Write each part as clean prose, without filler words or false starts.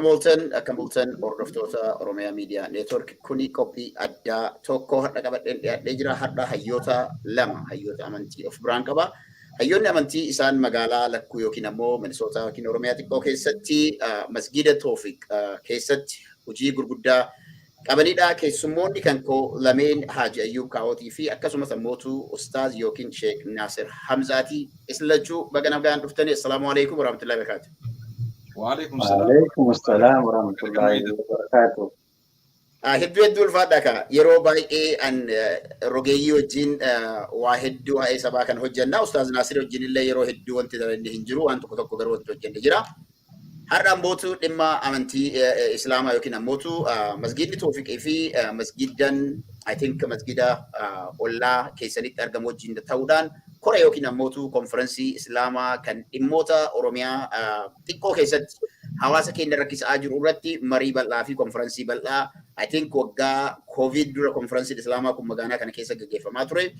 Ooltan, akkam bultan, hordoftoota Oromiyaa Miidiyaa Neetwork. Kuni qophii addaa tokko har'a qabadheen dhiyaadhee jira. Har'a hayyoota lama, hayyoota amantii of biraan qaba. Hayyoonni amantii isaan magaalaa Lakkuu yookiin ammoo Minisootaa yookiin Oromiyaa xiqqoo keessatti masgiida Toofiq keessatti hojii gurguddaa qabanidha. Keessummoonni kan koo lameen Haaji Ayyuub Kaa'ootii fi akkasumas ammootu Ustaaz yookiin Sheek Naasir Hamzaati. Isin lachuu baga nagaan dhuftanii. Assalaamu alaikum warahmatullahi wabarakatuh. Waalaikum salaam. Waalaikum assalam warahmatullahi wabarakatuh. Hedduu hedduu ulfaadha ka. Yeroo baay'ee an rogeeyyii wajjin waa hedduu waa'ee sabaa kan hojjenna. Ustaaz Naasir wajjin illee yeroo hedduu wanti dalanne hin jiru. Waan tokko tokko garuu wanti hojjenne jira. Har'a ammootu dhimma amantii Islaamaa yookiin ammootu masgiidni Toofiqii fi masgiiddan, I think, masgiida ollaa keessanitti argamu wajjin ta'uudhaan kora yookiin ammootu konferensii Islaamaa kan dhimmoota Oromiyaa xiqqoo keessatti hawaasa keenya rakkisaa jiru irratti marii bal'aa fi konferensii bal'aa, I think waggaa Covid dura konferensiin Islaamaa kun magaalaa kana keessa gaggeeffamaa ture.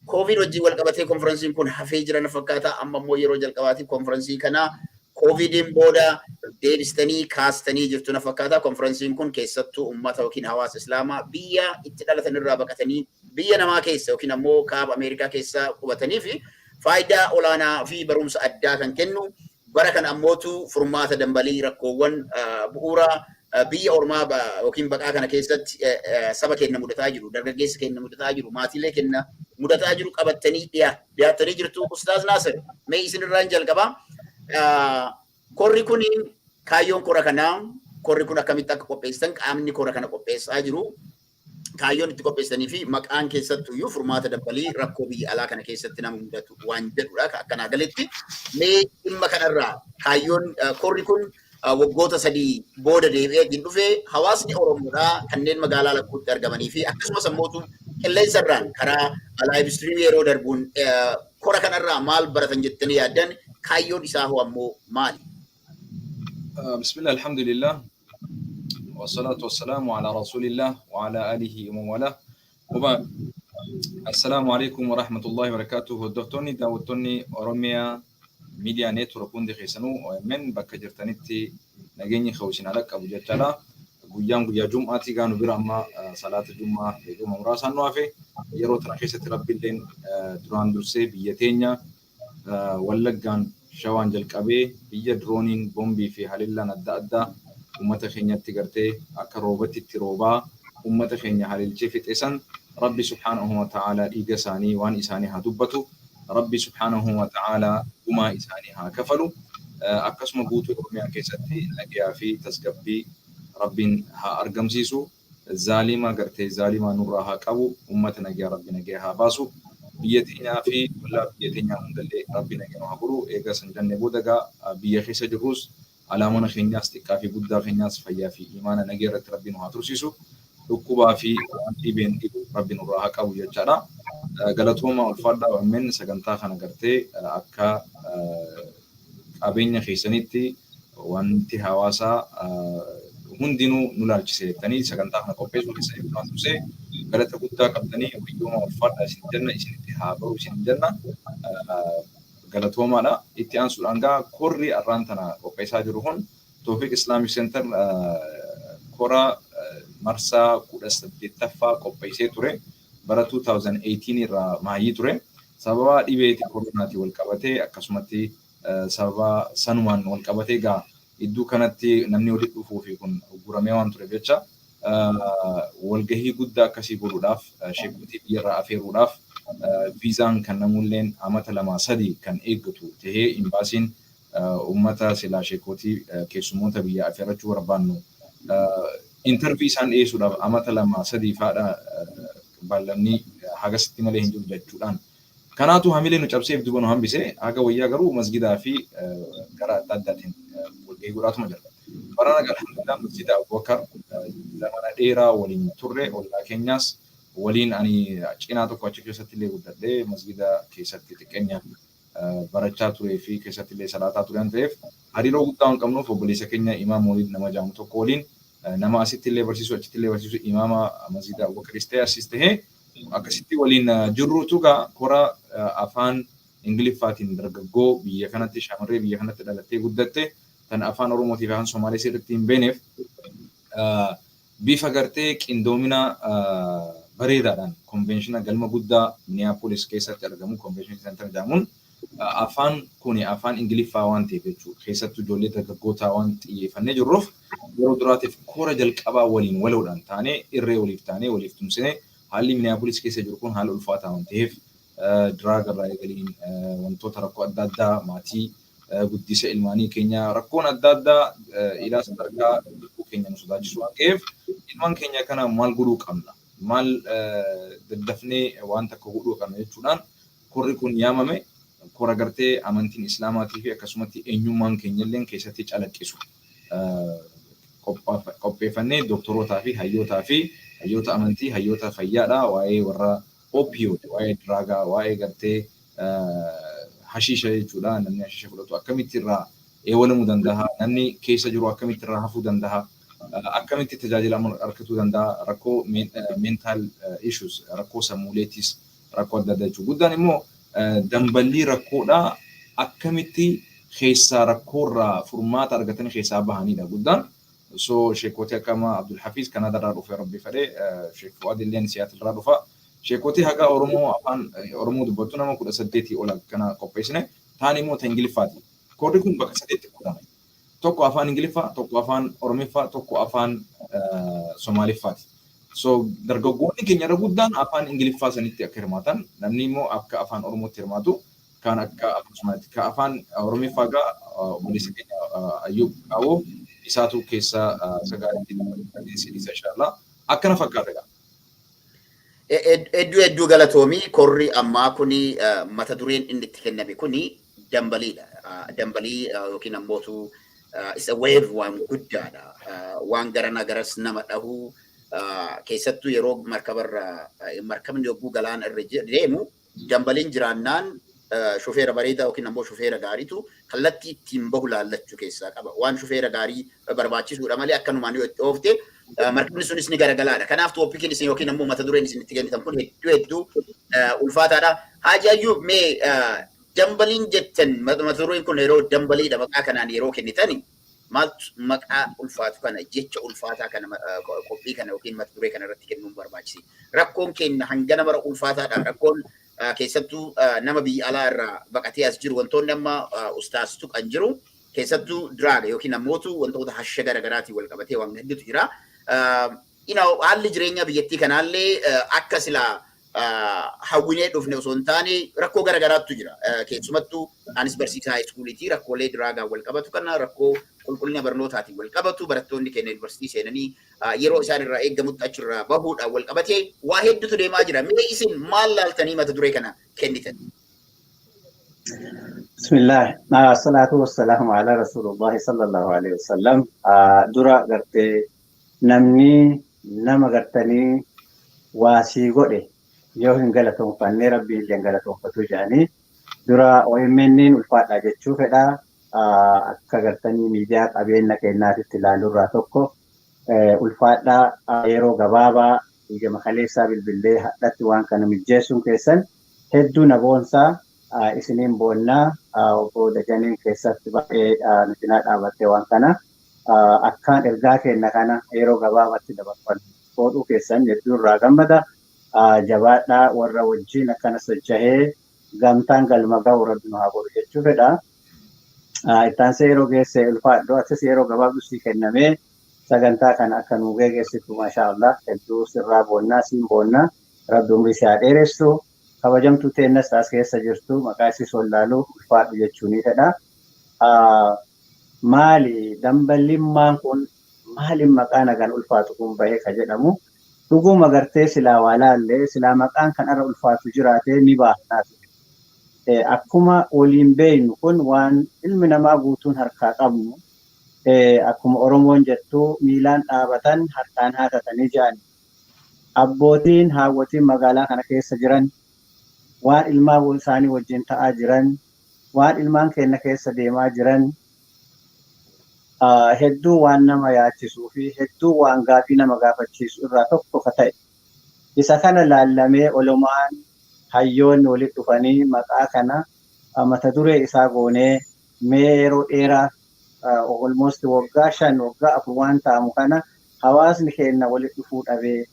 Covid wajjin wal qabatee konferensiin kun hafee jira na fakkaata. Amma immoo yeroo jalqabaatiif konferensii kana Covidiin booda deebistanii kaastanii jirtu na fakkaata. Konferensiin kun keessattuu uummata yookiin hawaasa Islaamaa biyya itti dhalatan irraa baqatanii biyya namaa keessa yookiin ammoo kaaba Ameerikaa keessa qubatanii fi faayidaa olaanaa fi barumsa addaa kan kennu, bara kana ammootu furmaata dambalii rakkoowwan bu'uura biyya ormaa yookiin baqaa kana keessatti saba keenya mudataa jiru, dargaggeessa keenya mudataa jiru, maatiilee keenya mudataa jiru qabattanii dhiyaattanii jirtu. Ustaaz Naasir, mee isinirraan jalqabaa. Korri kun, kaayyoon kora kanaa, korri kun akkamitti akka qopheessan, qaamni kora kana qopheessaa jiru, kaayyoon itti qopheessanii fi maqaan keessattuu iyyuu furmaata dambalii rakkoo biyya alaa kana keessatti nama mudatu waan jedhudha akkanaa galetti. Mee dhimma kanarraa, kaayyoon korri kun waggoota 3 booda deebi'ee ittiin dhufe, hawaasni Oromoodhaa kanneen magaalaa Lakkuutti argamanii fi akkasumas ammoo qilleensa irraan karaa live stream yeroo darbuun kora kanarraa maal baratan jettanii yaaddan? Kaayyoon isaa hoo ammoo maali? Bismillah, alhamdulillah, wasalaatu wasalaamu ala rasulillah wa ala alihi wa wala. Wabaa, assalaamu alaikum wa rahmatullahi wa barakatuh. Hordoftoonni, daawwattoonni Oromiyaa Miidiyaa Neetwork hundi keessanuu, OMN, bakka jirtanitti nageenyi koo isin haa qabu jechaadha. Guyyaan guyyaa Jum'aati gaanu bira amma salaata Jum'aa eeguma muraasaan nu hafe. Yeroo tana keessatti Rabbiilleen duraan dursee biyya teenya Wallaggaan, Shawaan jalqabee biyya dirooniin, boombii fi halillaan adda addaa uummata keenyatti gartee akka roobatti itti roobaa uummata keenya haleelchee fixe san, Rabbi subhaanahu wa ta'aalaa dhiiga isaanii waan isaanii haa dubbatu. Rabbi subhaanahu wa ta'aalaa gumaa isaanii haa kafalu. Akkasuma guutuu Oromiyaa keessatti nagayaa fi tasgabbii Rabbiin haa argamsiisu. Zaalima gartee zaalimaa nurraa haa qabu. Uummata nagayaa Rabbi nagayaa haa baasu. Biyya teenyaa fi ollaa biyya teenyaa hundallee Rabbi nagayaa haa godhu. Eega san jenne booda gaa, biyya keessa jirrus alaamana keenyaas, xiqqaa fi guddaa keenyaas fayyaa fi imaana nagaya irratti Rabbi nu haa tursiisu. Dhukkubaa fi waan dhibeen dhibu Rabbi nurraa haa qabu jechaadha. Galatooma, ulfaadhaa. OMN sagantaa kana gartee akka qabeenya keessanitti wanti hawaasaa hundinuu nu laalchise jettanii sagantaa kana qopheessuu keessaniif duraan dursee galata guddaa qabdanii, wayyooma, ulfaadhaa isin jenna, isinitti haa baru isin jenna. Galatoomaadha. Itti aansuudhaan gaa, korri har'aan tana qopheessaa jiru kun, Toofiq Islamic Center kora marsaa 18ffaa qopheessee ture. Bara 2018 irraa maayyii ture. Sababa dhibeeti koronaatiin wal qabatee, akkasumatti sababa sanumaan wal qabatee gaa, iddoo kanatti namni walitti dhufuu fi kun guramee waan tureef jecha, walgahii guddaa akkasii godhuudhaaf, sheekotii biyyarraa afeeruudhaaf viizaan kan namulleen amata 2 3 kan eeggatu tahee, imbaasiin uummata silaa sheekotii keessummoota biyya afeerachuu barbaannu interview isaan dhiyeessuudhaaf amata 2 3 faadha baallamni hagasitti malee hin jiru jechuudhaan. Kanaatu hamilee nu cabseef duuba nu hambise. Haga wayyaa garuu masgidaa fi gara adda addaatiin walgahii godhaatuma jira. Barana alhamdulillah masjida Abubakar zamana dheeraa waliin turre, ollaa keenyaas waliin, ani cinaa tokko achi keessatti illee guddadhee masgida keessatti xiqqeenyaan barachaa turee fi keessatti illee salaataa ture waan ta'eef, hariiroo guddaa waan qabnuuf, obboleessa keenya Imaam Waliid nama jedhamu tokko waliin, nama asitti illee barsiisu, achitti illee barsiisu, imaama masjida Abubakaris ta'e asis ta'e akkasitti waliin jirruutu gaa, kora afaan Ingiliffaatiin dargaggoo biyya kanatti, shamarree biyya kanatti dhalattee guddatte Tan afaan Oromootii fi afaan Somaalee sirriitti hin beekneef bifa gartee qindoomina bareedaadhaan convention galma guddaa Minneapolis keessatti argamu, Convention Center jedhamuun, afaan kuni afaan Ingiliffaa waan ta'eef jechuudha. Keessattuu ijoollee dargaggootaa waan xiyyeeffannee jirruuf, yeroo duraatiif kora jalqabaa waliin waloodhaan taanee, irree waliif taanee, waliif tumsinee, haalli Minneapolis keessa jiru kun haala ulfaataa waan ta'eef, drug irraa eegaliin wantoota rakkoo adda addaa, maatii, guddisa ilmaanii keenya, rakkoon adda addaa ilaa sadarkaa lubbuu keenya nu sodaachisu waan ta'eef, ilmaan keenya kana maal godhuu qabna, maal daddafnee waan takka godhuu qabna jechuudhaan korri kun yaamame. Kora gartee amantiin Islaamaatii fi akkasumatti eenyummaan keenya illee keessatti calaqqisu qopheeffannee, dooktorootaa fi hayyootaa fi hayyoota amantii, hayyoota fayyaadha, waa'ee warra opioid, waa'ee drug, waa'ee gartee hashiisha jechuudha. Namni hashiisha fudhatu akkamitti irraa eewalamuu danda'a? Namni keessa jiru akkamitti irraa hafuu danda'a? Akkamitti tajaajila argatuu danda'a? Rakkoo mental issues, rakkoo sammuuleetis, rakkoo adda addaa jechuudha. Guddaan immoo damballii rakkoodhaa akkamitti keessaa rakkoorraa furmaata argatanii keessaa bahanidha guddaan. So sheekootii akkama Abdul Hafiz Kanadaarraa dhufe, Rabbi fedhee, Sheek Fuad illeen Siyaatil irraa dhufa. Sheekootii haga Oromoo afaan Oromoo dubbattu nama 18 ol akkana qopheessine. Taan immoo ta Ingiliffaati. Koorri kun bakka sadeetti qoodame. Tokko afaan Ingiliffaa, tokko afaan Oromiffaa, tokko afaan Somaaliffaati. So dargaggoonni keenya irra guddaan afaan Ingiliffaa sanitti akka hirmaatan, namni immoo akka afaan Oromootti hirmaatu, kaan akka afaan Somaalitti. Ka afaan Oromiffaa gaa obboleessa keenya Ayyub Qaawoo isaatu keessa sagaalitti isa inshallah. Akkana fakkaata gaa. Hedduu hedduu galatoomii. Korri ammaa kuni mata dureen inni itti kenname kuni dambaliidha. Dambalii yookiin ammootu isa wave, waan guddaadha. Waan garana garas nama dhahuu, keessattuu yeroo markabarra, markabni yogguu galaana irra deemu, dambaliin jiraannaan shufeera bareedaa yookiin ammoo shufeera gaariitu kallattii ittiin bahu laallachuu keessaa qaba. Waan shufeera gaarii barbaachisuudha malee akkanumaan yoo itti oofte markabni sunis ni garagalaadha. Kanaaf topiciin isin yookiin ammoo mata dureen isin itti kennitan kun hedduu hedduu ulfaataadha. Haaji Ayyub, mee dambaliin jettan, mata dureen kun yeroo dambaliidha maqaa kanaan yeroo kennitani, maaltu maqaa ulfaatu kana, jecha ulfaataa kana qophii kana yookiin mata duree kana irratti kennuun barbaachise? Rakkoon keenya hangana mara ulfaataadha. Rakkoon keessattuu nama biyya alaa irraa baqatee as jiru, wantoonni amma ustaas tuqan jiru, keessattuu drug yookiin ammootu wantoota hasha garaagaraatiin wal qabatee waan hedduutu jira. Haalli jireenya biyyattii kanaallee akka silaa hawwinee dhufne osoo hin taane rakkoo garaagaraatu jira. Keessumattuu anis barsiisaa high schooliiti. Rakkoolee drugaan wal qabatu kana, rakkoo qulqullina barnootaatiin wal qabatu, barattoonni keenya yuunivarsiitii seenanii yeroo isaan irraa eeggamutti achirraa bahuudhaan wal qabatee waa hedduutu deemaa jira. Mee isin maal laaltanii mata duree kana kennitan? Bismillah. Salaatu wassalaamu ala Rasuulullahi sallallahu alaihi wasallam. Dura gartee namni nama gartanii waa sii godhe yoo hin galatoonfanne Rabbiin illee hin galatoonfatu jedhanii, dura OMN ulfaadha jechuu fedha. Akka gartanii miidiyaa qabeenya keenyaatitti ilaaluurraa tokko ulfaadhaa, yeroo gabaabaa ija makaleessaa bilbillee hadhatti waan kana mijjeessuun keessan hedduu na boonsaa, isiniin boonnaa. Obbo Dajaneen keessatti baay'ee nu cinaa dhaabattee waan kana akkaan ergaa kenna kana yeroo gabaabatti dabarfannu godhuu keessan hedduu irraa gammada. Jabaadhaa, warra wajjin akkana socho'ee gamtaan galma ga'u Rabbi nu haa godhu jechuu fedha. Ittaansee yeroo geesse ulfaadhu, atis yeroo gabaabdu sii kennamee sagantaa kana akka nuu geggeessitu, maashaa Allah, hedduu sirraa boonnaa, siin boonnaa. Rabbi umrii si haa dheeressu. Kabajamtuu teennas as keessa jirtu maqaa isii sollaaluu ulfaadhu jechuu ni fedha. Maali damballimmaan kun, maaliin maqaa nagaan ulfaatu kun bahee ka jedhamu, dhuguma gartee silaa waa laallee silaa maqaan kan irra ulfaatu jiraatee ni baafnaa ture. Akkuma waliin beeknu kun waan ilmi namaa guutuun harkaa qabnu, akkuma Oromoon jettu miilaan dhaabatan harkaan haatatanii jedhan. Abbootiin haawwotiin magaalaa kana keessa jiran waan ilmaan isaanii wajjin ta'aa jiran, waan ilmaan keenya keessa deemaa jiran hedduu waan nama yaachisuu fi hedduu waan gaafii nama gaafachiisu irraa tokko ka ta'e. Isa kana laallamee olumaan hayyoonni walitti dhufanii maqaa kana mata duree isaa goonee mee yeroo dheeraa Almost waggaa 5, waggaa 4 waan ta'amu kana hawaasni keenya walitti dhufuu dhabee,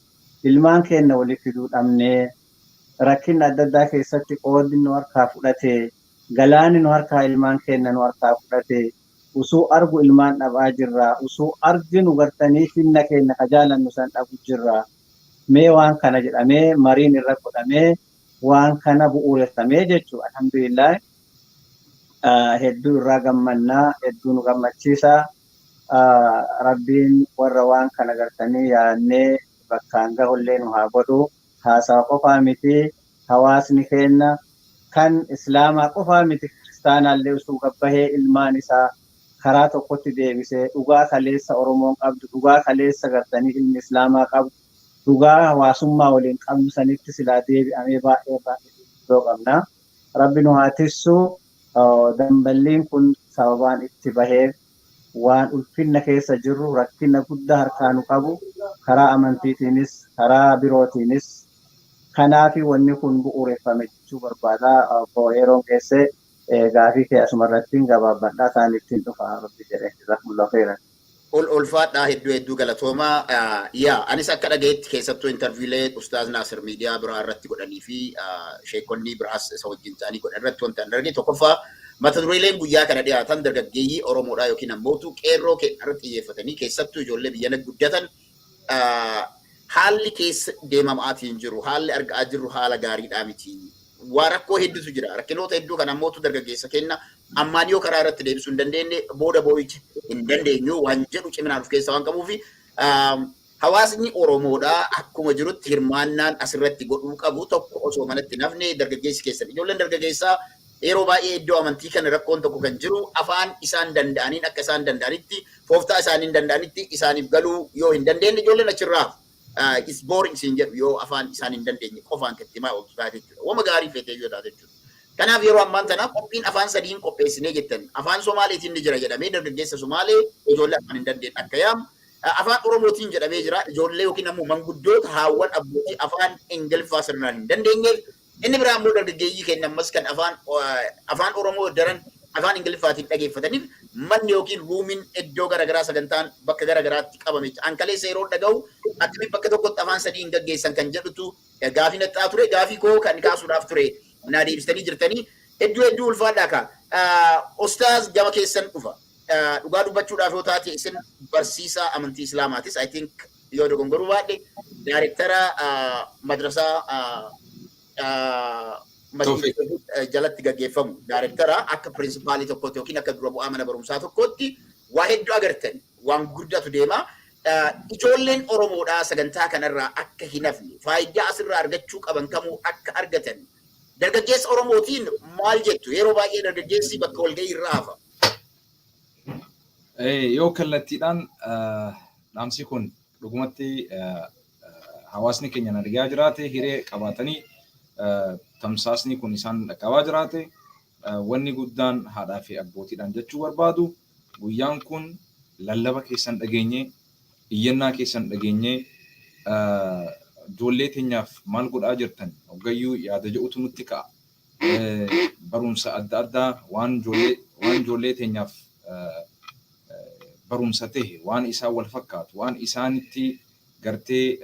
ilmaan keenya walitti fiduu dhabnee, rakkinna adda addaa keessatti qoodni nu harkaa fudhate, galaanni nu harkaa ilmaan keenya nu harkaa fudhate, usuu argu ilmaan dhabaa jirra, usuu arginu gartanii finna keenya ka jaalannu san dhabu jirra. Mee waan kana jedhamee mariin irra godhamee waan kana bu'uureffamee jechuudha. Alhamdulillah, hedduu irraa gammannaa, hedduu nu gammachiisa. Rabbiin warra waan kana gartanii yaadnee bakkaan gahullee nu haa godhu. Haasawa qofaa miti, hawaasni keenya kan islaamaa qofaa miti, kiristaanaallee usuu gabbahee ilmaan isaa karaa tokkotti deebisee, dhugaa kaleessa Oromoon qabdu, dhugaa kaleessa gartanii ilmi islaamaa qabu, dhugaa hawaasummaa waliin qabnu sanitti silaa deebi'amee baay'ee irraa iddoo qabna. Rabbi nu haa tissu. Damballiin kun sababaan itti bahee waan ulfinna keessa jirru, rakkina guddaa harkaa nu qabu, karaa amantiitiinis karaa birootiinis, kanaafi wanni kun bu'uureffame jechuu barbaada. Yeroon geesse gaafii kee asuma irratti gabaabbadhaa isaan ittiin dhufa Rabbi jedhee. Jazakumullahu khairan. Ulfaadhaa, hedduu hedduu galatoomaa. Yaa, anis akka dhagayetti, keessattuu interviewlee Ustaaz Naasir miidiyaa biraa irratti godhanii fi sheekonni biraas isa wajjin ta'anii godhan irratti wanta an arge, tokkoffaa mata dureeleen guyyaa kana dhiyaatan dargaggeeyyii Oromoodhaa yookiin ammootu qeerroo irratti xiyyeeffatanii, keessattuu ijoollee biyya guddatan haalli keessa deemamaatiin jiru, haalli argaa jirru haala gaariidhaa miti. Waa rakkoo hedduutu jira. Rakkinoota hedduu kan ammootu dargaggeessa kenna ammaan yoo karaa irratti deebisuu hin dandeenye booda boo'icha hin dandeenyu waan jedhu ciminaan of keessaa waan qabuufi, hawaasni Oromoodhaa akkuma jirutti hirmaannaan asirratti godhuu qabu tokko osoo manatti nafne dargaggeessi keessan, ijoolleen dargaggeessaa yeroo baay'ee iddoo amantii kana rakkoon tokko kan jiru afaan isaan danda'aniin, akka isaan danda'anitti, fooftaa isaaniin danda'anitti isaaniif galuu yoo hin dandeenye ijoolleen achirraa is boring isin jedhu, yoo afaan isaan hin dandeenye qofaan itti himaa ooltu taate jechuudha. Wama gaarii feetee yoo taate jechuudha. Kanaaf yeroo ammaan tana qophiin afaan sadiin qopheessinee jettan, afaan Somaaleetiin ni jira jedhamee dargaggeessa Somaalee, ijoollee afaan hin dandeenye akka yaamu, afaan Oromootiin jedhamee jira ijoollee yookiin ammoo manguddoota, haawwan, abbootii afaan Ingiliffaa sirnaan hin dandeenyeef, inni biraa ammoo dargaggeeyyii keenya ammas kan afaan Oromoo daran afaan Ingiliffaatiin dhageeffataniif manni yookiin roomiin iddoo garaagaraa sagantaan bakka garaagaraatti qabame. An kaleessa yeroo dhaga'u akkamitti bakka tokkotti afaan sadiin gaggeessan kan jedhutu gaafii naxxaa ture. Gaafii koo kan kaasuudhaaf ture naa deebistanii jirtanii, hedduu hedduu ulfaadhaa ka. Ustaaz, gama keessan dhufa. Dhugaa dubbachuudhaaf yoo taate isin barsiisaa amantii Islaamaatis, I think yoo dogongoruu baadhe daayirektara madrasaa jalatti gaggeeffamu, daayirektara akka principalii tokkotti yookiin akka dura bu'aa mana barumsaa tokkotti waa hedduu agartan, waan guddatu deema. Ijoolleen Oromoodhaa sagantaa kanarraa akka hin hafne, faayidaa asirraa argachuu qaban kamuu akka argatan dargaggeessa Oromootiin maal jettu? Yeroo baay'ee dargaggeessi bakka walgahii irraa hafa. Yoo kallattiidhaan dhaamsi kun dhugumatti hawaasni keenya argaa jiraate, hiree qabaatanii tamsaasni kun isaan dhaqqabaa jiraate, wanni guddaan haadhaa fi abbootiidhaan jechuu barbaadu, guyyaan kun lallaba keessan dhageenye, iyyannaa keessan dhageenye, ijoollee teenyaaf maal godhaa jirtan hoggayyuu yaada jedhutu nutti ka'a. Barumsa adda addaa waan ijoollee teenyaaf barumsa tahe, waan isaan wal fakkaatu, waan isaanitti gartee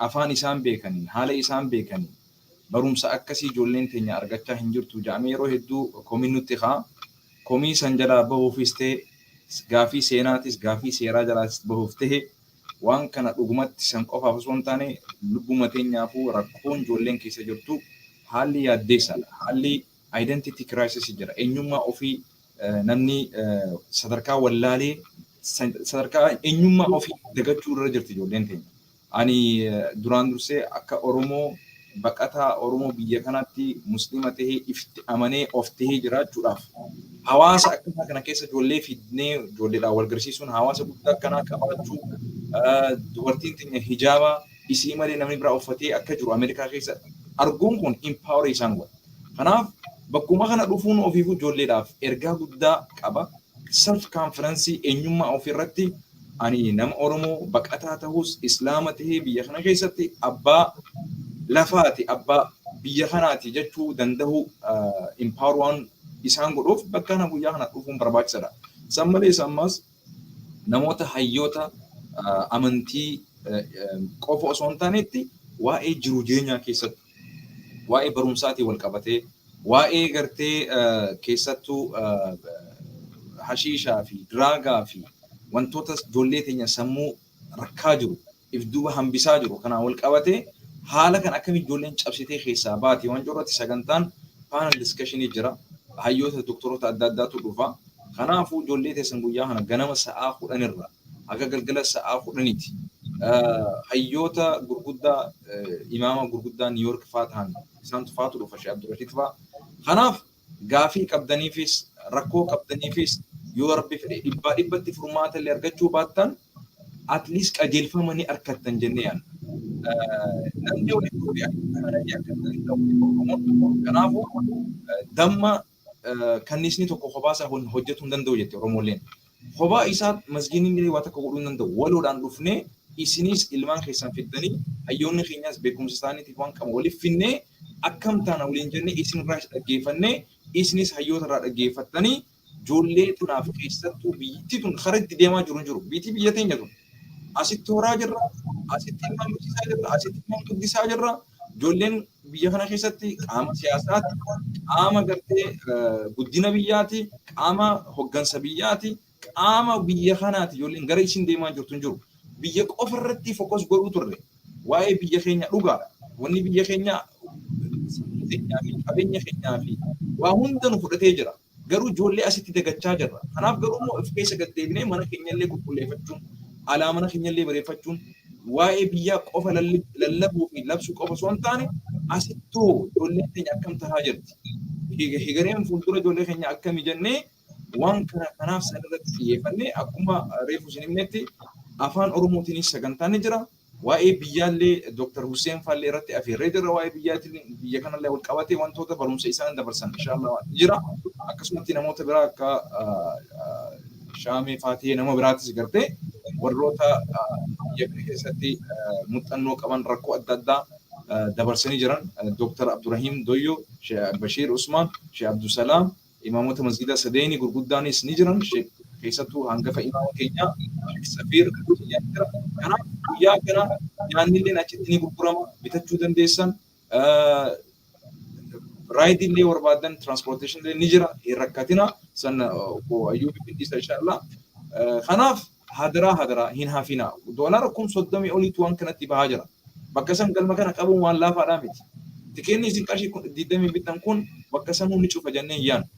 afaan isaan beekaniin, haala isaan beekaniin barumsa akkasii ijoolleen teenya argachaa hin jirtu jedhamee yeroo hedduu komiin nutti ka'a. Komii san jalaa bahuufis ta'e, gaafii seenaatis gaafii seeraa jalaatis bahuuf ta'e, waan kana dhugumatti san qofaaf osoo hin taane lubbuma teenyaafuu rakkoon ijoolleen keessa jirtu haalli yaaddeessaadha. Haalli identity crisis jira. Eenyummaa ofii namni sadarkaa wallaalee, sadarkaa eenyummaa ofii dagachuu irra jirti ijoolleen teenya. Ani duraan dursee akka Oromoo baqataa Oromoo biyya kanaatti Musliima tahee ifitti amanee of tahee jiraachuudhaaf hawaasa akkanaa kana keessa ijoollee fidnee ijoolleedhaan wal garsiisuun, hawaasa guddaa akkanaa qabaachuu, dubartiin teenya hijaaba isii malee namni biraa uffatee akka jiru Ameerikaa keessa arguun kun empower isaan godha. Kanaaf bakkuma kana dhufuun ofiifuu ijoolleedhaaf ergaa guddaa qaba. Self confidence, eenyummaa ofii ani nama Oromoo baqataa ta'us Islaama tahee biyya kana keessatti abbaa lafaati, abbaa biyya kanaati jechuu danda'u empower waan isaan godhuuf bakka kana guyyaa kana dhufuun barbaachisaadha. San malees ammas namoota hayyoota amantii qofa osoo hin taanetti waa'ee jiruu jireenyaa keessatti, waa'ee barumsaatiin wal qabatee, waa'ee gartee keessattuu hashiishaa fi diraagaa fi wantoota ijoollee teenya sammuu rakkaa jiru, if duuba hambisaa jiru kanaan wal qabatee, haala kan akkamitti ijoolleen cabsitee keessaa baate waan jirratti sagantaan panel discussion jira. Hayyoota, doktoroota adda addaatu dhufa. Kanaafuu ijoollee teessan guyyaa kana ganama sa'aa 10 irra haga galgala sa'aa 10ti. Hayyoota gurguddaa, imaama gurguddaa New York faa ta'an isaantu faatu dhufa, Sheekh Abdurrashiid faa. Kanaaf gaafii qabdaniifis, rakkoo qabdaniifis, yoo Rabbi fedhe dhibbaa dhibbatti furmaata illee argachuu baattan, at least qajeelfama ni argattan jennee yaadna. Namni walitti dhufe akka danda'u. Kanaafuu damma kannisni tokko kophaa isaa hojjetuu hin danda'u jette Oromooleen. Kophaa isaa masgiinni illee waa takka godhuu hin danda'u. Waloodhaan dhufnee, isinis ilmaan keessan fiddanii, hayyoonni keenyas beekumsa isaaniitiif waan qabu waliif finnee, akkam taana waliin jennee, isin irraas dhaggeeffannee, isinis hayyoota irraa dhaggeeffattanii, ijoollee tunaaf keessattuu biyyittii tun karaa itti deemaa jiru hin jiru. Biyyittii biyya teenya tun. Asitti horaa jirra, asitti ilmaan barsiisaa jirra, asitti ilmaan guddisaa jirra. Ijoolleen biyya kana keessatti qaama siyaasaati, qaama gartee guddina biyyaati, qaama hoggansa biyyaati, qaama biyya kanaati. Ijoolleen gara isin deemaa jirtu hin jiru. Biyya qofa irratti focus godhuu turre. Waa'ee biyya keenya dhugaadha. Wanni biyya keenya sammuu keenyaa fi qabeenya keenyaa fi waa hunda nu fudhatee jira. Garuu ijoollee asitti dagachaa jirra. Kanaaf garuu immoo of keessa gad deebinee mana keenya illee qulqulleeffachuun, alaa mana keenya illee bareeffachuun, waa'ee biyyaa qofa lallabuu fi labsuu qofa osoo hin taane, asittoo ijoolleen keenya akkam tahaa jirti? Hegereen fuuldura ijoollee keenya akkami jennee waan kana kanaaf san irratti xiyyeeffannee, akkuma reefu isin himnetti afaan Oromootiinis sagantaan ni jira. Waa'ee biyyaallee Dr. Hussein Faallee irratti afeerree jira. Waa'ee biyyaatiin biyya kanallee wal qabatee wantoota barumsa isaan dabarsan inshallah jira. Akkasumatti namoota biraa akka Shaamee Faatee, nama biraatis gartee warroota biyya kana keessatti muuxannoo qaban, rakkoo adda addaa dabarsanii jiran, Dr. Abdurrahim Doyyo, Sheekh Bashiir Usmaan, Sheekh Abdusalaam, imaamota masgida sadeeni gurguddaanis ni jiran, keessattuu hangafa imaama keenyaa Sheekh Safiir jira. Kanaaf guyyaa kana nyaanni illee achitti ni gurgurama, bitachuu dandeessan. Ride illee barbaadan, transportation illee ni jira, hin rakkatina, san Ayyuubi fiddiisa inshallah. Kanaaf hadaraa hadaraa hin hafina. Doolaara 30,000 oliitu waan kanatti bahaa jira. Bakka san galma kana qabuun waan laafaadhaa miti. Tikeenni isin qarshii 20 bittan kun bakka sanuu ni cufa jennee hin yaadnu.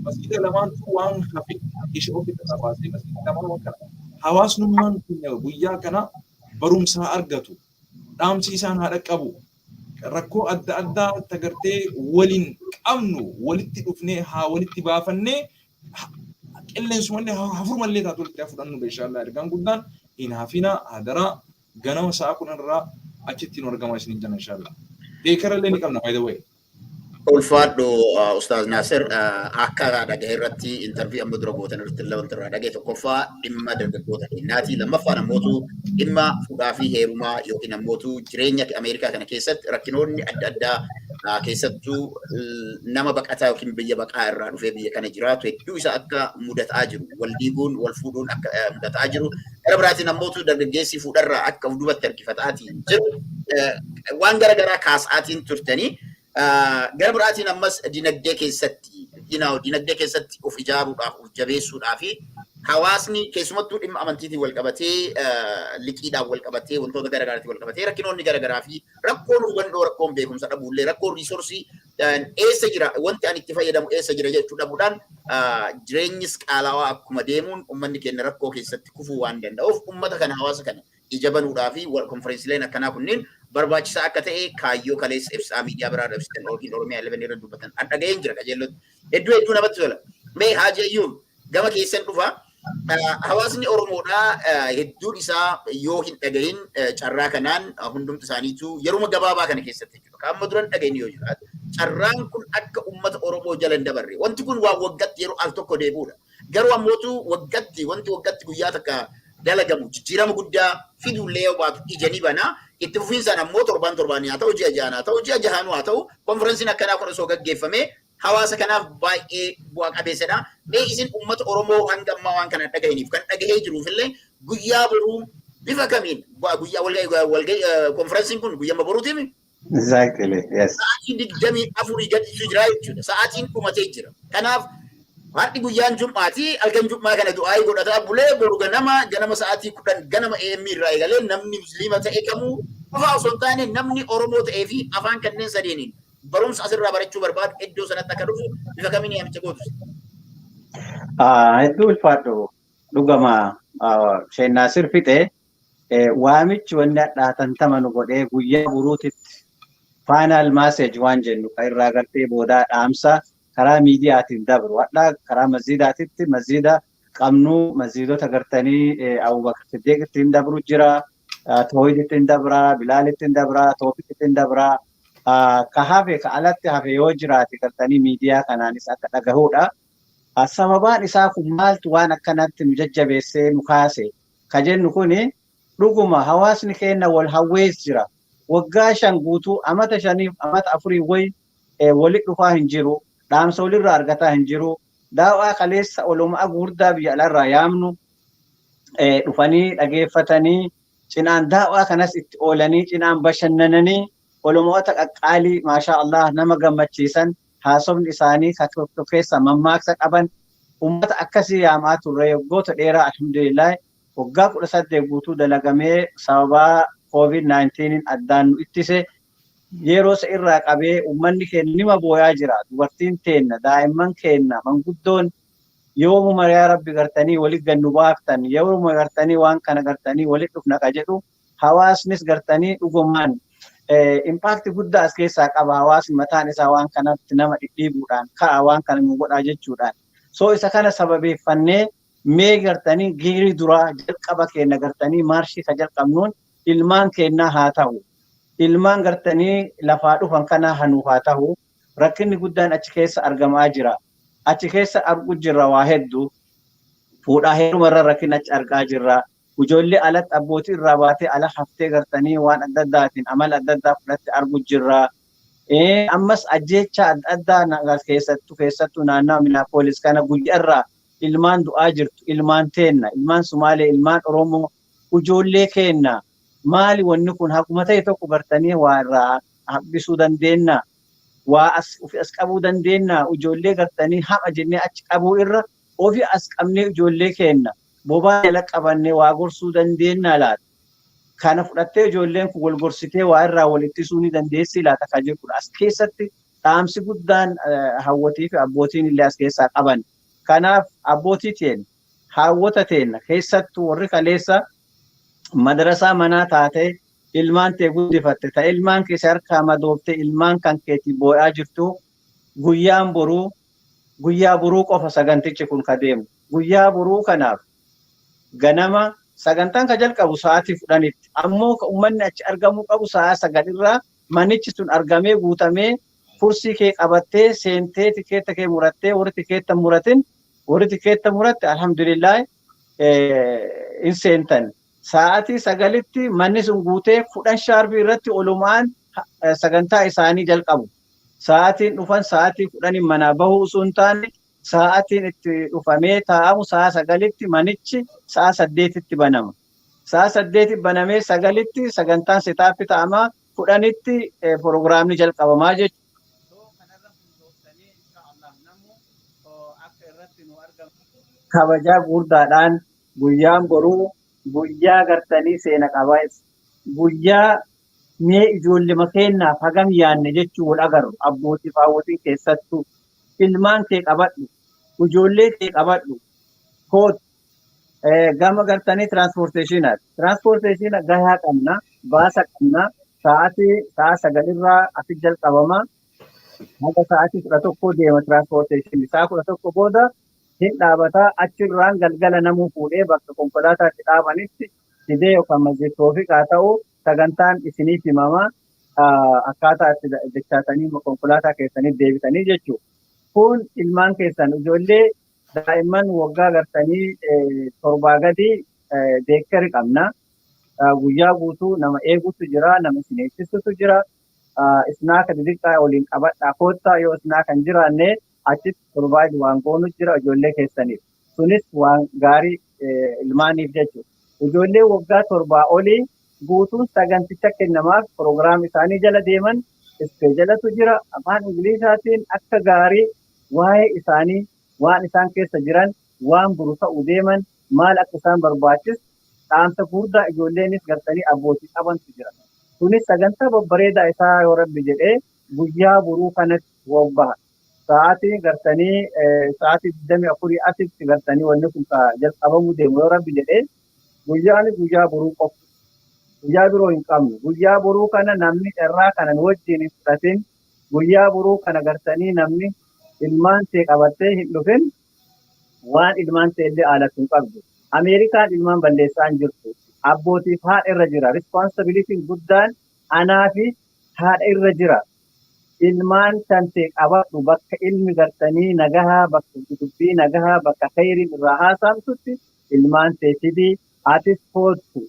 Masgiida lamaantu waan hafe ishee ofitti irraa baasee masgiida lamaan waan kana. Hawaasnummaan keenya guyyaa kana barumsaa argatu. Dhaamsi isaan haa dhaqqabu. Rakkoo adda addaa tagartee waliin qabnu walitti dhufnee haa walitti baafannee, qilleensumallee hafurumallee taatu walitti haa fudhannu inshallah. Ergaan guddaan hin hafina, hadaraa, ganama sa'a 10 irraa achitti nu argama isiniin jenna inshallah. Daycare illee ni qabna, by the way. Ulfaadhu Ustaaz Naasir, akka dhagahe irratti, interview amma dura gootan irratti illee wanti irraa dhagahe, tokkoffaa dhimma dargaggoota keenyaati. Lammaffaan ammootu dhimma fuudhaa fi heerumaa yookiin ammootu jireenya Ameerikaa kana keessatti rakkinoonni adda addaa, keessattuu nama baqataa yookiin biyya baqaa irraa dhufee biyya kana jiraatu hedduu isa akka mudataa jiru. Wal diiguun, wal fuudhuun akka mudataa jiru. Gara biraatiin ammootu dargaggeessi fuudharraa akka of duubatti harkifataatiin jiru. Waan gara garaa kaasaatiin turtanii. Gara biraatiin ammas dinagdee keessatti of ijaaruudhaaf, of jabeessuudhaaf fi hawaasni keessumattuu dhimma amantiitiin wal qabatee, liqiidhaan wal qabatee, wantoota gara garaatiin wal qabatee, rakkinoonni gara garaa fi rakkoon hubannoo, rakkoon beekumsa dhabuullee, rakkoon resource eessa jira, wanti ani itti fayyadamu eessa jira jechuu dhabuudhaan, jireenyis qaalawaa akkuma deemuun uummanni keenya rakkoo keessatti kufuu waan danda'uuf, uummata kana, hawaasa kana ija banuudhaa fi konferensiileen akkanaa kunneen barbaachisaa akka ta'e kaayyoo kaleessa ibsaa miidiyaa biraa ibsitan yookiin Oromiyaa 11 irra dubbatan dhaga'een jira qajeellotti. Hedduu hedduu namatti tola. Mee Haaji Ayyuub, gama keessan dhufa. Hawaasni Oromoodhaa hedduun isaa yoo hin dhagahin, carraa kanaan hundumti isaaniitu yeruma gabaabaa kana keessatti jechuudha. Amma duran dhagahin yoo jiraatu, carraan kun akka uummata Oromoo jala hin dabarre. Wanti kun waan waggatti yeroo al tokko deebi'uudha. Garuu ammootu waggatti wanti waggatti guyyaa takka dalagamu jijjiirama guddaa fiduullee yoo baatu ija ni bana. Itti fufiinsaan ammoo torbaan torbaan haa ta'u, ji'a ja'aan haa ta'u, ji'a jahaanuu haa ta'u, konferensiin akkanaa kun osoo gaggeeffamee Hawaasa kanaaf baay'ee bu'aa qabeessadha. Mee isin uummata Oromoo hanga ammaa waan kana dhagahiniif, kan dhagahee jiruuf illee, guyyaa boruu bifa kamiin guyyaa walgahii konferensiin kun guyyaa boruutiif? Exactly, yes. Sa'aatii 24 gaditu jira jechuudha. Sa'aatiin dhumatee jira. Kanaaf har'i guyyaan jum'aati. Halkan jum'aa kana du'aayii godhataa bulee boru ganama ganama sa'aatii 10 ganama AM irraa eegalee namni Musliima ta'e kamuu qofaa osoo hin taane, namni Oromoo ta'ee fi afaan kanneen sadeeniin barumsa asirraa barachuu barbaadu iddoo sanatti akka dhufu bifa kamiin yaamicha gootu? Hedduu ulfaadhu. Dhugama Sheek Naasir fixe. Waamichi wanni hadhaatan nu godhee guyyaa boruutitti final message waan jennu kan irraa gartee boodaa dhaamsa karaa miidiyaatiin dabru. Hadhaa karaa masjiidaatitti masjiida qabnu, masjiidota gartanii Abubakar Siddiq ittiin dabru jira, Toohid ittiin dabra, Bilaal ittiin dabra, Toofiq ittiin dabra. Ka hafe, ka alatti hafe yoo jiraate, gartanii miidiyaa kanaanis akka dhagahuudha. Sababaan isaa kun maaltu waan akkanatti nu jajjabeessee nu kaase ka jennu kuni, dhuguma hawaasni keenya wal hawwees jira. Waggaa 5 guutuu, amata 5f amata 4 wayi walitti dhufaa hin jiru. Dhaamsa walirraa argataa hin jiru. Daawaa kaleessa olumaa gurguddaa biyya alaarraa yaamnu dhufanii dhageeffatanii, cinaan daawaa kanas itti oolanii, cinaan bashannananii, olumoota qaqqaalii, maashaa Allah, nama gammachiisan, haasofni isaanii tokko keessa mammaaksa qaban, ummata akkasii yaamaa turre waggoota dheeraa. Alhamdulillah, waggaa 18 guutuu dalagamee sababaa COVID-19 addaan nu ittise. Yeroo isa irraa qabee uummanni keenya nima booyaa jira. Dubartiin teenna, daa'imman keenna, manguddoon, yoomuma yaa Rabbi gartanii walit gannu baaftan, yoomuma gartanii waan kana gartanii walit dhufna ka jedhu. Hawaasnis gartanii dhugumaan impact guddaa as keessaa qaba. Hawaasni mataan isaa waan kanatti nama dhidhiibuudhaan ka'a, waan kana nu godhaa jechuudhaan. So isa kana sababeeffannee, mee gartanii giirii duraa jalqaba keenya gartanii maarshii ka jalqabnuun ilmaan keenyaa haa ta'u. Ilmaan gartanii lafaa dhufan kana hanuuf haa ta'u. Rakkinni guddaan achi keessa argamaa jira. Achi keessa argu jirra waa hedduu. Fuudhaa heerumarra rakkina achi argaa jirra. Ijoollee alatti abbootii irraa baatee ala haftee gartanii waan adda addaatiin amala adda addaa fudhatte argu jirra. Ammas ajjeechaa adda addaa keessattuu keessattuu naannoo Minneapolis kana guyyaarraa ilmaan du'aa jirtu, ilmaan teenna, ilmaan Sumaalee, ilmaan Oromoo, ijoollee keenna. Maali wanni kun? Haguma ta'e tokko gartanii waa irraa hambisuu dandeenya. Waa as ofi as qabuu dandeenya. Ijoollee gartanii hama jennee achi qabuu irra ofi as qabnee ijoollee keenna bobaa jala qabannee waa gorsuu dandeenya laata? Kana fudhattee ijoolleen kun wal gorsitee waa irraa wal ittisuu ni dandeessi laata kan jedhudha. As keessatti dhaamsi guddaan hawwatii fi abbootiin illee as keessaa qaban. Kanaaf abbootii teenya, haawwota teenya, keessattuu warri kaleessa madrasaa manaa taatee ilmaan tee guddifatte, ta ilmaan keessa harkaa madooftee ilmaan kan keetii boo'aa jirtu, guyyaan boruu, guyyaa boruu qofa sagantichi kun ka deemu. Guyyaa boruu kanaaf ganama sagantaan ka jalqabu sa'aatii 10tti, ammoo ka uummanni achi argamuu qabu sa'aa 9 irraa manichi sun argamee guutamee, kursii kee qabattee seentee, tikeetta kee murattee, warri tikeetta muratin, warri tikeetta muratte, alhamdulillah, hin seentan. Sa'aatii 9tti manni sun guutee 10 sharp irratti olumaan sagantaa isaanii jalqabu. Sa'aatiin dhufan sa'aatii 10 manaa bahuu osoo hin taane, sa'aatiin itti dhufamee taa'amu sa'a 9tti, manichi sa'a 8tti banama. Sa'a 8 banamee 9tti sagantaan set up ta'ama, 10tti proogiraamni jalqabamaa jechuudha. Kanarra hundooftanii namuu akka irratti nu argamu kabajaa guddaadhaan. Guyyaan boruu guyyaa gartanii seena qabeessa, guyyaa mee ijoollema keennaaf hagam yaanne jechuu wal agarru. Abbootii fi haawwotiin keessattuu ilmaan kee qabadhu, ijoollee kee qabadhu kootu. Gama gartanii transportationaati. Transportation gahaa qabna, baasa qabna. Sa'aatii sa'a 9rraa asi jalqabama. Haga sa'aatii 11 deema transportation. Sa'a 11 booda hin dhaabataa. Achirraan galgala namuu fuudhee bakka konkolaataatti dhaabanitti fidee, yookaan Masjid Toofiq haa ta'u, sagantaan isiniif himama, akkaataa itti dachaatanii konkolaataa keessanii deebitanii jechuudha. Kun ilmaan keessan, ijoollee daa'imman waggaa gartanii 7 gadi daycare qabna. Guyyaa guutuu nama eegutu jira, nama isin eegsisutu jira. Snack xixiqqaa waliin qabadhaa koottaa. Yoo snack hin jiraanne, achitti provide waan goonu jira ijoollee keessaniif. Sunis waan gaarii ilmaaniif jechuudha. Ijoollee waggaa 7 olii guutuun saganticha kennamaaf, program isaanii jala deeman schedule-tu jira. Afaan Ingiliishaatiin akka gaarii waa'ee isaanii, waan isaan keessa jiran, waan buru ta'u deeman, maal akka isaan barbaachisu, dhaamsa guddaa ijoolleenis gartanii abbootii qabantu jira. Kunis sagantaa babbareedaa isaa yoo Rabbi jedhee guyyaa boruu kanatti wabbaha. Sa'aatii gartanii sa'aatii 24 asitti gartanii wanni kun jalqabamuu deemu yoo Rabbi jedhee, guyyaan guyyaa boruu qofa. Guyyaa biroo hin qabnu. Guyyaa boruu kana namni carraa kana nu wajjin hin fudhatin, guyyaa boruu kana gartanii namni ilmaan ta'e qabattee hin dhufin, waan ilmaan ta'e illee haalatu hin qabdu. Ameerikaan ilmaan balleessaa hin jirtu. Abbootiif haadha irra jira. Responsibility-n guddaan anaa fi haadha irra jira. Ilmaan kan ta'e qabadhu, bakka ilmi gartanii nagahaa, bakka dubbii nagahaa, bakka khayriin irraa haasamtutti ilmaan ta'e fidii, atis koottu.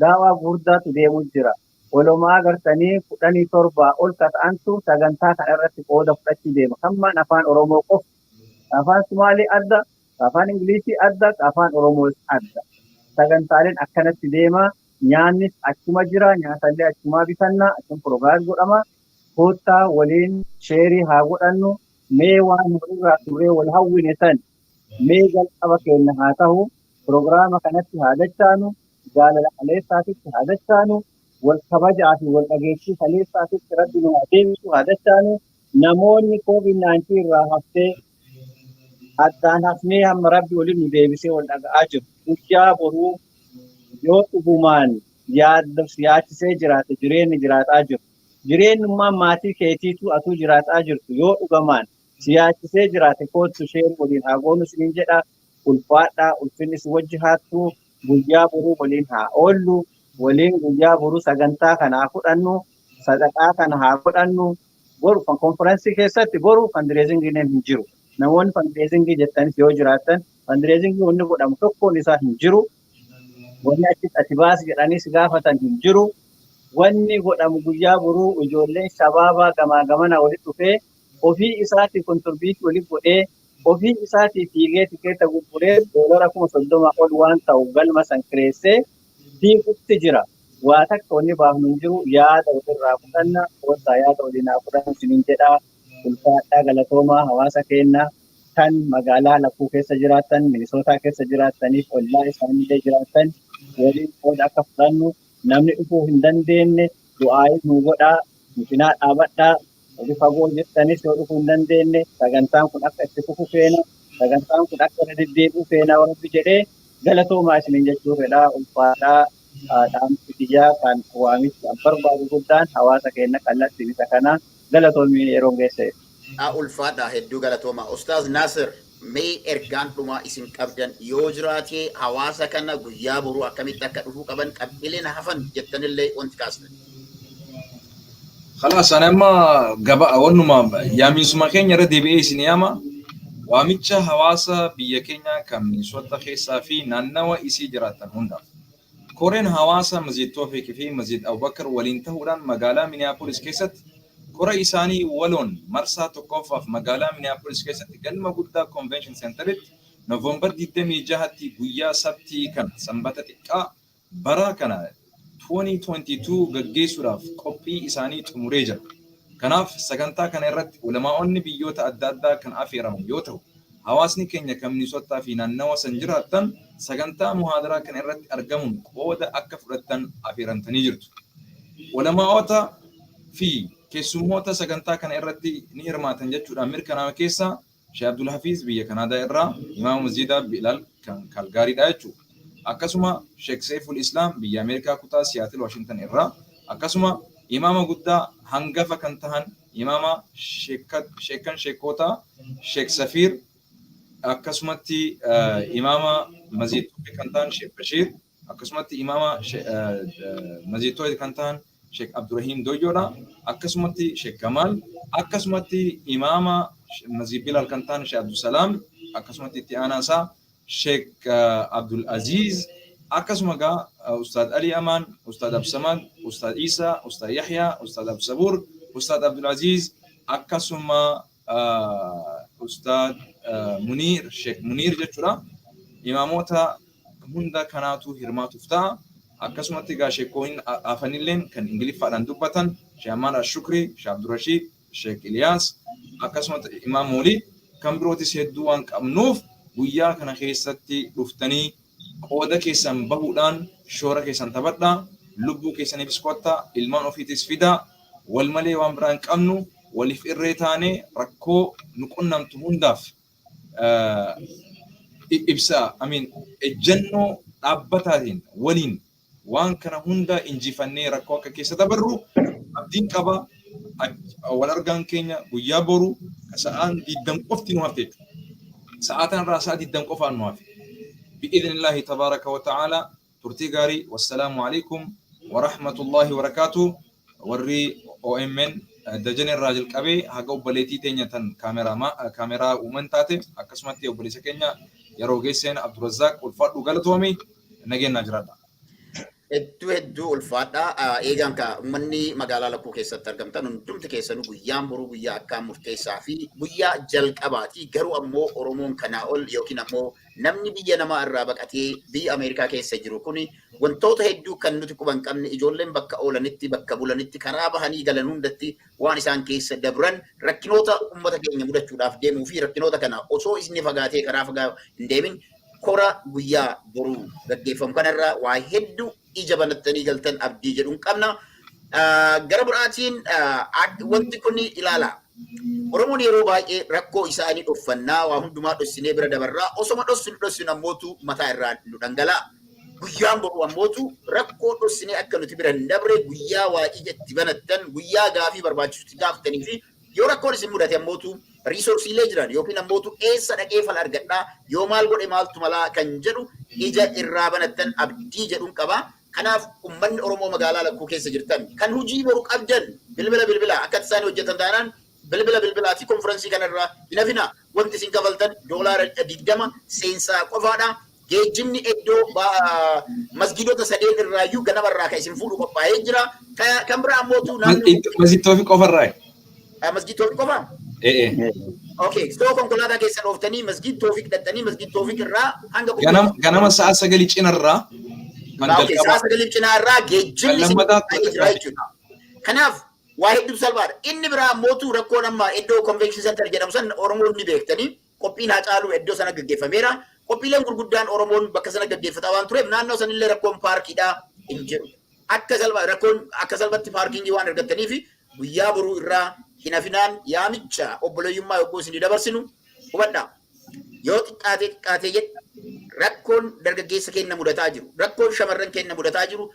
Daawaa gurguddaatu deemu jira. Walumaa gartanii 17 ol ka ta'antu sagantaa kana irratti qooda fudhachuu deema. Hammaan Afaan Oromoo qofa. Afaan Sumaalee adda, Afaan Ingilishii adda, Afaan Oromoos adda. Sagantaaleen akkanatti deema. Nyaannis achuma jira. Nyaatallee achumaa bitannaa. Achuma provide godhama. Koottaa waliin share haa godhannu. Mee waan walirraa turree wal hawwine san mee jalqaba keenya haa ta'u. Program kanatti haa dachaanu. Jaalala kaleessaatitti haa dachaanu. Wal kabajaa fi wal dhageettii kaleessaatitti Rabbi nu haa deebisu, haa dachaanu. Namoonni COVID-19 irraa haftee addaan hafnee hamma Rabbi waliin nu deebisee wal dhaga'aa jiru. Guyyaa boruu yoo dhugumaan yaachisee jiraate, jireenyi jiraataa jiru. Jireenyummaan maatii keetiitu atuu jiraataa jirtu yoo dhugamaan si yaachisee jiraate, koottu, share waliin haa goonu isiniin jedha. Ulfaadhaa, ulfinni si wajji haattu. Guyyaa boruu waliin haa oollu. Waliin guyyaa boruu sagantaa kana haa fudhannu. Sadaqaa kana haa godhannu. Boru konfiraansii keessatti boru fundraising-iin hin jiru. Namoonni fundraising jettanis yoo jiraattan, fundraising wanni godhamu tokkoon isaa hin jiru. Wanni achitti ati baasi jedhanii si gaafatan hin jiru. Wanni godhamu guyyaa boruu ijoolleen shabaabaa gamaa gamana walitti dhufee, ofii isaatii contribute walitti godhee, ofii isaatii fiigee tikeeta gurguree, doolara 30,000 ol waan ta'u galma san kireessee fiigutti jira. Waa takka wanni baafnu hin jiru, yaada walirraa fudhanna, koottaa yaada waliin haa fudhannu isiniin jedhaa. Ulfaadhaa, galatoomaa. Hawaasa keenya kan magaalaa lakkuu keessa jiraattan, Minisootaa keessa jiraattaniif ollaa isaanillee jiraattan, waliin qooda akka fudhannu. Namni dhufuu hin dandeenye du'aayii nu godhaa, nu cinaa dhaabadhaa. Hojii fagoo jirtanis yoo dhufuu hin dandeenye, sagantaan kun akka itti fufu feena, sagantaan kun akka irra deddeebi'u feena Rabbi jedhee. Galatoomaa isiniin jechuu fedhaa, ulfaadhaa. Dhaamsi kiyyaa kan waamichi an barbaadu guddaan hawaasa keenya kallattiin isa kana. Galatoomii, yeroo geesse. Ulfaadha, hedduu galatooma. Ustaaz Naasir, mee ergaan dhumaa isin qabdan yoo jiraate, hawaasa kana guyyaa boruu akkamitti akka dhufuu qaban, qabxiileen hafan jettanillee wanti kaasne. خلاص, أنا amma gaba wannuma yaaminsuma keenya irra deebi'ee isin yaama. Waamicha hawaasa biyya keenya kan Minisota keessaa fi naannawa isii jiraatan hundaaf. Koreen hawaasa Masjid Toofiq fi Masjid Abubakar waliin ta'uudhaan magaalaa Minneapolis keessatti kora isaanii waloon marsaa tokkoffaaf magaalaa Minneapolis keessatti galma guddaa Convention Centeritti Noovembar 26tti, guyyaa Sabtii kana, Sanbata xiqqaa bara kana 2022 gaggeessuudhaaf qophii isaanii xumuree jira. Kanaaf sagantaa kana irratti ulamaa'onni biyyoota adda addaa kan affeeraman yoo ta'u, hawaasni keenya kan Minisootaa fi naannawa san jiraattan sagantaa muhaadaraa kana irratti argamuun qooda akka fudhattan affeeramtanii jirtu. Ulamaa'ota fi keessummoota sagantaa kana irratti ni hirmaatan jechuudhaan mirkanaa'e keessaa Sheekh Abdul Hafiz biyya Kanaadaa irraa, Imaama Masjiida Bilal kan Kaalgaariidha jechuudha. Akkasuma Sheekh Seiful Islaam biyya Ameerikaa kutaa Siyaatil Washington irraa, akkasuma imaama guddaa hangafa kan tahan, imaama sheekkan sheekootaa Sheekh Safiir, akkasumatti imaama Masjid Toofiq kan tahan Sheekh Bashiir, akkasumatti imaama Masjid Toofiq kan tahan Sheekh Abdurrahim Doyyoodha, akkasumatti Sheekh Kamal, akkasumatti imaama Masjid Bilal kan tahan Sheekh Abdusalaam, akkasumatti itti aanaa isaa Sheekh Abdul Aziz, akkasuma gaa Ustaad Ali Amaan, Ustaad Absamaan, Ustaad Isaa, Ustaad Yahyaa, Ustaad Absabuur. Ustaad Abdulaziz, akkasuma Ustaad Muniir, Sheekh Muniir jechuudha. Imaamota hunda kanaatu hirmaatuuf ta'a. Akkasumatti egaa sheekkoon hafanilleen kan Ingiliffaadhaan dubbatan Sheekh Amaan Ashukri, Sheekh Abdurrashiid, Sheekh Iliyaas, akkasumatti Imaam Moolid kan birootis hedduu waan qabnuuf, guyyaa kana keessatti dhuftanii qooda keessan bahuudhaan shoora keessan taphadhaa. Lubbuu keessaniifis kottaa, ilmaan ofiitis fidaa. Wal malee waan biraa hin qabnu. Waliif irree taane rakkoo nu qunnamtu hundaaf ibsa, amiin, ejjennoo dhaabbataatiin waliin waan kana hunda injifannee rakkoo akka keessa dabarru abdiin qaba. Wal argaan keenya guyyaa boru sa'aan 20 qofti nu hafte jechuudha. Sa'aa tanarraa sa'a 20 qofaan nu hafe. بإذن الله تبارك وتعالى turtii gaarii. والسلام عليكم ورحمة الله وبركاته. Warri OMN Dajan irraa jalqabee haga obboleettii teenya tan kaameraa uuman taate, akkasumatti obboleessa keenya yeroo geesseen Abdurrazzaaq, ulfaadhu, galatoomi, nageenyaa jiraadha. Hedduu hedduu ulfaadha. Eegaan ka uummanni magaalaa lakkuu keessatti argamtan hundumti keessanuu, guyyaan boruu guyyaa akkaan murteessaa fi guyyaa jalqabaati. Garuu ammoo Oromoon kanaa ol yookiin ammoo namni biyya namaa irraa baqatee biyya Ameerikaa keessa jiru kuni wantoota hedduu kan nuti quban qabne, ijoolleen bakka oolanitti, bakka bulanitti, karaa bahanii galan hundatti waan isaan keessa dabran, rakkinoota uummata keenya mudachuudhaaf deemuu fi rakkinoota kana osoo isni fagaatee karaa fagaa hin deemin, kora guyyaa boruu gaggeeffamu kanarraa waa hedduu ija banattanii galtan abdii jedhuun qabna. Gara biraatiin wanti kun ilaala. Oromoon yeroo baay'ee rakkoo isaanii dhoffannaa, waa hundumaa dhossinee bira dabarraa, osoma dhossinu dhossinu ammootu mataa irraa nu dhangala'a. Guyyaan boru ammootu rakkoo dhossinee akka nuti bira hin dabre, guyyaa waa ija itti banattan, guyyaa gaafii barbaachisutti gaafatanii fi yoo rakkoon isin mudate ammootu resourceiilee jiran yookiin ammootu eessa dhaqee fala argadhaa, yoo maal godhe maaltu malaa kan jedhu ija irraa banattan abdii jedhuun qaba. Kanaaf uummanni Oromoo magaalaa lakkuu keessa jirtan kan hojii boru qabdan, bilbila bilbila, akka isaan hojjetan taanaan bilbila bilbilaatii konfiraansii kanarraa hin hafina. Wanti isin kafaltan $20 seensaa qofaadha. Geejjibni iddoo masgiidota sadeen irraayyuu ganamarraa kan isin fuudhu qophaa'ee jira. Kan biraa ammootu naannoo. Masjid Toofiq qofarraa. Masjid Toofiq qofaa? Ee. Okay, so konkolaataa keessan ooftanii Masjid Toofiq dhaqxanii, Masjid Toofiq irraa hanga Ganama sa'a 9 cinarraa kan jalqabaa. Sa'a 9 cinaa irraa geejjibni isin qophaa'ee jira jechuudha. Kanaaf waa hedduu salphaadha. Inni biraa ammootu rakkoon amma iddoo convention center jedhamu san Oromoon ni beektanii, qophiin Haacaaluu iddoo sana gaggeeffameera. Qophiileen gurguddaan Oromoon bakka sana gaggeeffataa waan tureef, naannoo sanillee rakkoon parkiidhaa hin jiru. Akka salphaa rakkoon akka salphatti parkingii waan argattaniif, guyyaa boruu irraa hin hafinaan yaamicha obboleeyyummaa yogguu isin dabarsinu hubadhaa. Yoo xiqqaatee xiqqaatee jedhe, rakkoon dargaggeessa keenya mudataa jiru, rakkoon shamarran keenya mudataa jiru,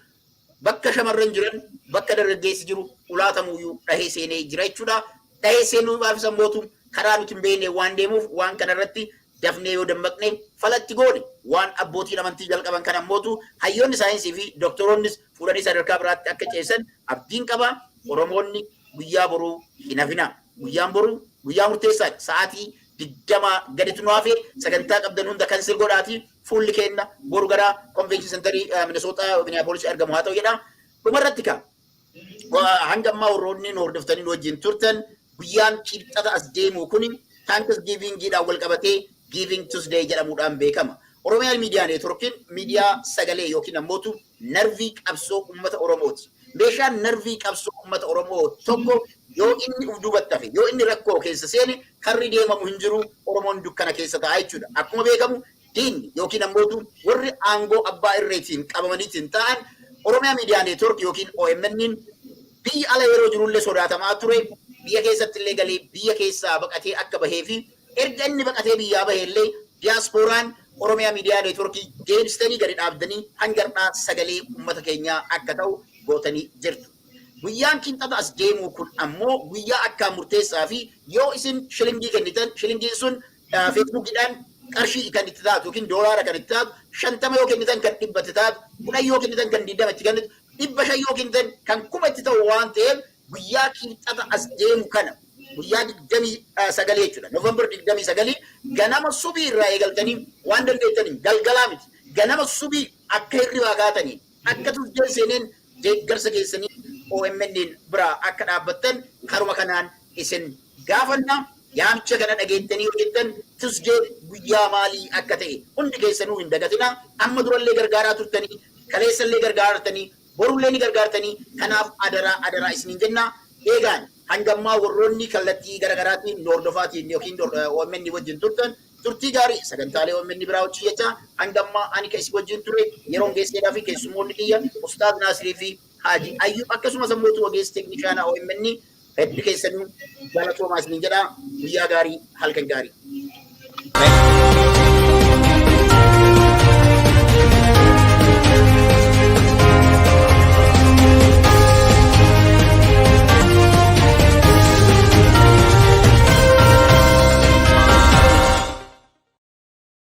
bakka shamarran jiran, bakka dargaggeessi jiru ulaatamuyyuu dhahee seenee jira jechuudha. Dhahee seenuudhaaf sammootu karaa nuti hin beekne waan deemuuf, waan kanarratti dafnee yoo dammaqne falatti goone, waan abbootiin amantii jalqaban kan ammootu hayyoonni saayinsii fi doktoroonnis fuudhanii sadarkaa biraatti akka ceessan abdiin qaba. Oromoonni guyyaa boruu hin hafina. Guyyaan boruu guyyaa murteessaadha. Sa'aatii 20 gaditu nu hafe. Sagantaa qabdan hunda cancel godhaati. Fuulli keenya boru gara convention centerii Minnesota Minneapolis argamu haa ta'u jedha. Dhumarratti ka hanga ammaa warroonni nu hordoftanii nu wajjin turtan, guyyaan Kibxata as deemu kun Thanksgivingiidhaan wal qabatee Giving Tuesday jedhamuudhaan beekama. Oromiyaa Miidiyaa Networkiin miidiyaa sagalee yookiin ammootu narvii qabsoo uummata Oromooti. Meeshaan narvii qabsoo uummata Oromoo tokko yoo inni uf duubatti hafe, yoo inni rakkoo keessa seene, karri deemamu hin jiru, Oromoon dukkana keessa ta'a jechuudha. Akkuma beekamu diinni yookiin ammootu warri aangoo abbaa irreetiin qabamaniitiin ta'an Oromiyaa Miidiyaa Network yookiin OMN biyya ala yeroo jirullee sodaatamaa ture, biyya keessatti illee galee biyya keessaa baqatee akka bahee fi erga inni baqatee biyyaa bahee illee diyaaspooraan Oromiyaa Miidiyaa Networkii deebistanii gadi dhaabdanii hanga har'aa sagalee uummata keenyaa akka ta'u gootanii jirtu. Guyyaan Kibxata as deemuu kun ammoo guyyaa akkaan murteessaa fi yoo isin shilingii kennitan, shilingiin sun Facebookiidhaan qarshii kan itti taatu yookiin doolaara kan itti taatu, 50 yoo kennitan kan 100 itti taatu, 10 yoo kennitan kan 20 itti kennitu, 500 yoo kennitan kan 1000 itti ta'u waan ta'eef, guyyaa Kibxata as deemu kana, guyyaa 29 jechuudha. November 29 ganama subii irraa eegaltanii waan dandeettaniin, galgalaa miti, ganama subii akka hirribaa kaatanii, akka Tuesday seeneen deeggarsa keessanii OMN biraa akka dhaabbattan Karuma kanaan isin gaafanna. Yaamicha kana dhageettanii hojjettan, Tuesday guyyaa maalii akka ta'e hundi keessanuu hin dagatina. Amma durallee gargaaraa turtanii, kaleessallee gargaartanii, borullee ni gargaartanii. Kanaaf adaraa adaraa isiniin jenna. Eegaan hangammaa warroonni kallattii garaagaraatiin hordofaatiin yookiin OMN wajjin turtan, turtii gaarii sagantaalee OMN biraa wajjin jecha. Hangammaa ani kan isin wajjin ture yeroon geesseedhaa fi keessummoonni kiyya Ustaaz Naasirii fi Haaji Ayyub, akkasumas ammoo ogeessi teeknishaanaa OMN, hedduu keessanuu galatoomaa isiniin jedha. Guyyaa gaarii, halkan gaarii.